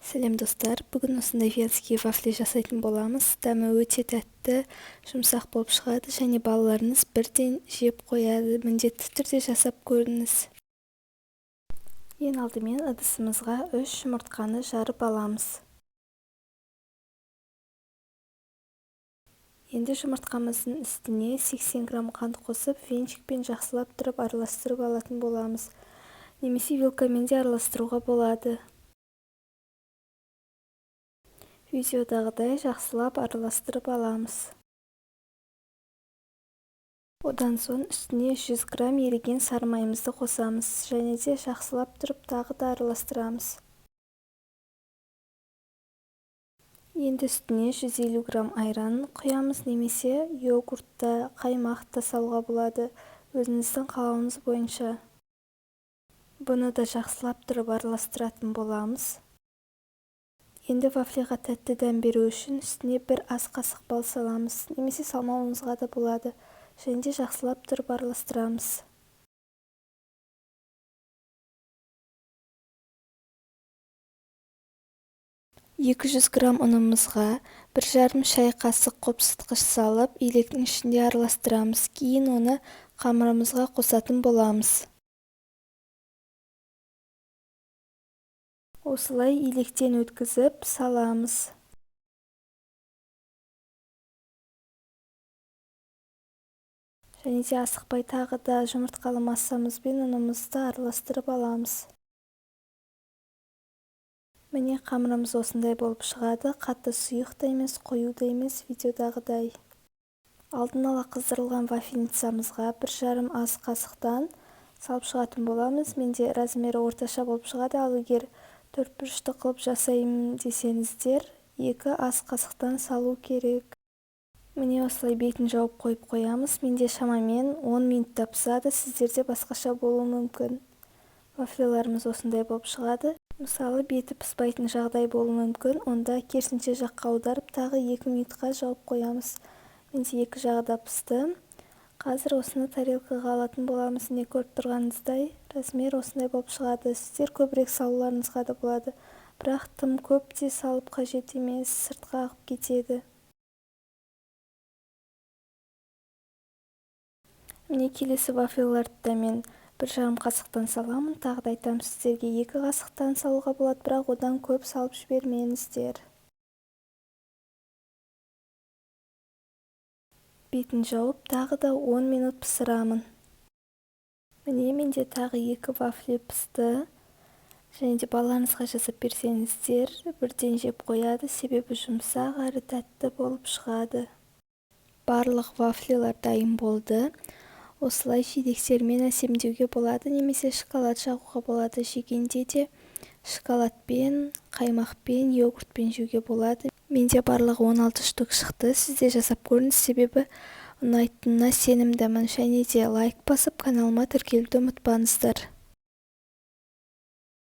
Сәлем, достар! Бүгін осындай венский вафли жасайтын боламыз. Дәмі өте тәтті, жұмсақ болып шығады және балаларыңыз бірден жеп қояды. Міндетті түрде жасап көріңіз. Ең алдымен ыдысымызға 3 жұмыртқаны жарып аламыз. Енді жұмыртқамыздың үстіне 80 грамм қант қосып, венчикпен жақсылап тұрып араластырып алатын боламыз. Немесе вилкамен де араластыруға болады. Видеодағыдай жақсылап араластырып аламыз. Одан соң үстіне 100 грамм еріген сары майымызды қосамыз және де жақсылап тұрып тағы да араластырамыз. Енді үстіне 150 грамм айран құямыз немесе йогурт та, қаймақ та салуға болады, өзіңіздің қалауыңыз бойынша. Бұны да жақсылап тұрып араластыратын боламыз. Енді вафлиға тәтті дәм беру үшін үстіне бір ас қасық бал саламыз, немесе салмауыңызға да болады. Және де жақсылап тұрып араластырамыз. 200 грамм ұнымызға 1,5 шай қасық қопсытқыш салып, електің ішінде араластырамыз. Кейін оны қамырымызға қосатын боламыз. Осылай електен өткізіп саламыз. Және де асықпай тағы да жұмыртқалы массамызбен ұнымызды араластырып аламыз. Міне, қамырымыз осындай болып шығады. Қатты сұйық та емес, қою да емес, видеодағыдай. Алдын ала қыздырылған вафельницамызға 1,5 ас қасықтан салып шығатын боламыз. Менде размері орташа болып шығады, ал егер төрт бұрышты қылып жасаймын десеңіздер, 2 ас қасықтан салу керек. Міне, осылай бетін жауып қойып қоямыз. Менде шамамен 10 минутта пысады, сіздерде басқаша болуы мүмкін. Вафлиларымыз осындай болып шығады. Мысалы, беті пыспайтын жағдай болуы мүмкін, онда керісінше жаққа аударып, тағы 2 минутқа жауып қоямыз. Менде екі жағы да пысты. Қазір осыны тарелкаға алатын боламыз. Міне, көріп тұрғаныңыздай, размер осындай болып шығады. Сіздер көбірек салуларыңызға да болады, бірақ тым көп те салып қажет емес, сыртқа ағып кетеді. Міне, келесі вафлиларды да мен 1,5 қасықтан саламын. Тағы да айтамын сіздерге, 2 қасықтан салуға болады, бірақ одан көп салып жібермеңіздер. Бетін жауып, тағы да 10 минут пысырамын. Міне, менде тағы 2 вафли пысты. Және де балаларыңызға жасап берсеңіздер, бірден жеп қояды, себебі жұмсақ әрі тәтті болып шығады. Барлық вафлилар дайын болды. Осылай жидектермен әсемдеуге болады, немесе шоколад жағуға болады. Жегенде де шоколадпен, қаймақпен, йогуртпен жеуге болады. Менде барлығы 16 штук шықты. Сіз де жасап көріңіз, себебі ұнайтынына сенімдімін. Және де лайк басып, каналыма тіркелуді ұмытпаңыздар.